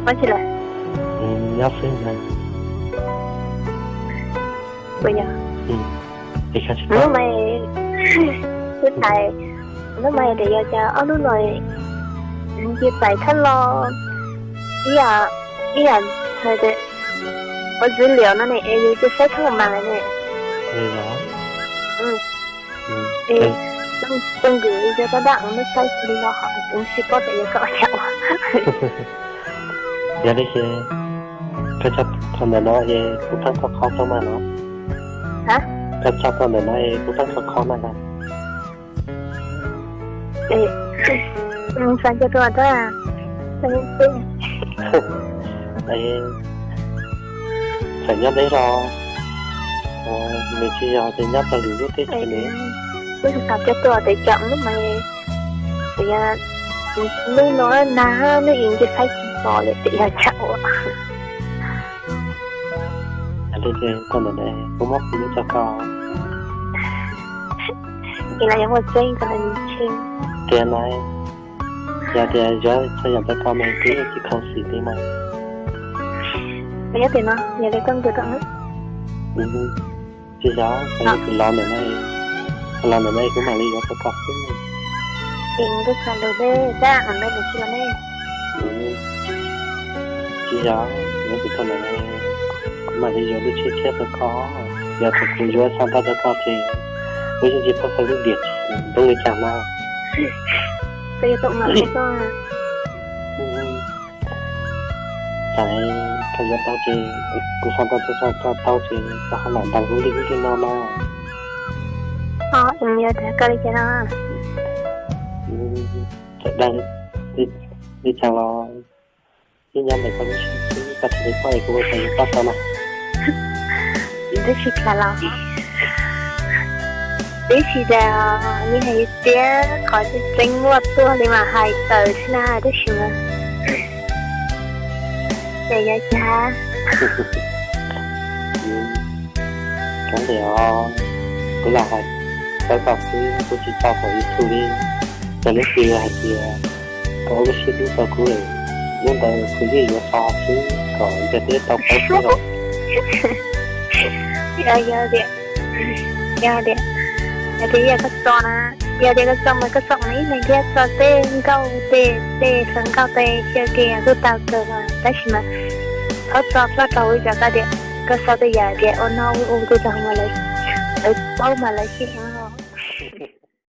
Ua tsi lawm? Nyob xwb ntag. Ua yog, hnub no, hnub no, hnub no tias yog cas ob hnub no nce pais thab los ib yam, ib yam hais tias ua dữ liệu no ne es yus cia saib thab mas lawm ne. Es tug nkws yog dab dab ua nub saib li no ho kuv tsis paub tias yog koj ua cas ua. Yog li ces koj tso tau ntawm no es kuv pheej kho kho tau mas no. Koj tso tau ntawm no es kuv pheej kho kho mas no. Xav nco tus tab, txawm nyob deb los nws tsis yog tias nyob rau lwm lub teb chaws li. Wb xav coj tuaj tes caum lub mas, tias hnub no nag, hnub ib nce phaib tsis pom lawm tias yog cas ua. Yog li ces koj ntawm no kuv muab kuv lub tso koj. Es los yog muaj tseeb ko tias na, yog tias yuav txhua yam rau koj mas kuv yeej tsis khuv xim li mas. Nyob tias no yog li koj nkws tau. Tsis yog, kuv los ntawm no, los ntawm no kuv mam li yuav rau koj xwb. Es nws twb txog lus deb, tab ntawd nws tsis los ne. Tsis yog, nws twb txog ntawm no, kuv mam li yuav lub tsheb tshiab rau koj. Yog thaum kuv yuav xa tau rau koj ces kuv yeej tsis paub koj lub diam tsis zoo li cas no. Koj yuav tau mam li koj. Txawm koj yuav tau ces kuv xa tau, tau ces koj ho lam ntaus kuv li ub li no mas. Yog tias koj li cas no, txawm dag li cas los yeej nyob ntawm koj lub siab xwb, koj tsis li koj es kuv ua cas yuav koj tau na. Tab sis cas los, tab sis cas, nws hais tias qhov tseeb tseeb muaj tuaj li mas hais tawm xwb na, tab sis mas ces yog cas. Cov ntawm os, kuv lam hais tau koj xwb, kuv tsis tau kom YouTube li. Txawm lub twg hais tias koj ua lub siab dub rau kuv lawm, hnub ntawd kuv yeej yuav tso xwb kom ntiaj teb tau paub xwb os. Yog tias, yog tias, yog tias koj tso na, yog tias koj tso mas koj tso ib leeg thiab, tso tej nkauj tej, tej hluas nkauj tej xyaw kev kuj tau kawg mas, tab sis mas txhob tso ploj rau ub rau koj tias koj tso tej yam tias ua no ua ub rau mas lawv paub mas lawv xyeej heev os.